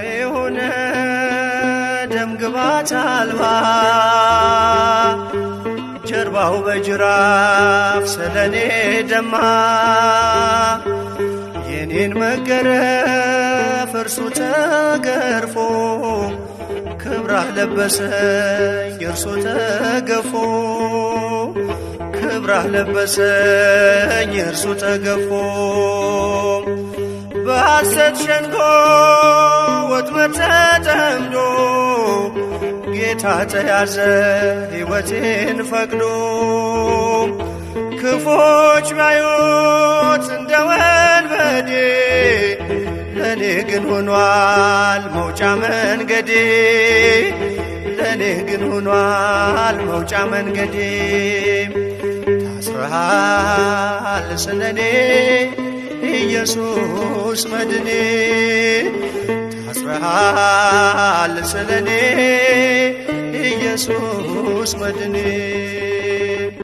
የሆነ ደም ግባት አልባ፣ ጀርባው በጅራፍ ስለኔ ደማ። የኔን መገረፍ እርሱ ተገርፎ፣ ክብራህ ለበሰኝ እርሱ ተገፎ። ክብራህ ለበሰኝ እርሱ ተገፎ። በሐሰት ሸንጎ ወጥመድ ተጠምዶ፣ ጌታ ተያዘ ሕይወቴን ፈቅዶ። ክፎች ባዩት እንደ ወንበዴ፣ ለእኔ ግን ሆኗል መውጫ መንገዴ። ለእኔ ግን ሆኗል መውጫ መንገዴ። ታስረሃል ስለኔ ኢየሱስ መድኔ፣ ታስረሃል ስለኔ ኢየሱስ መድኔ።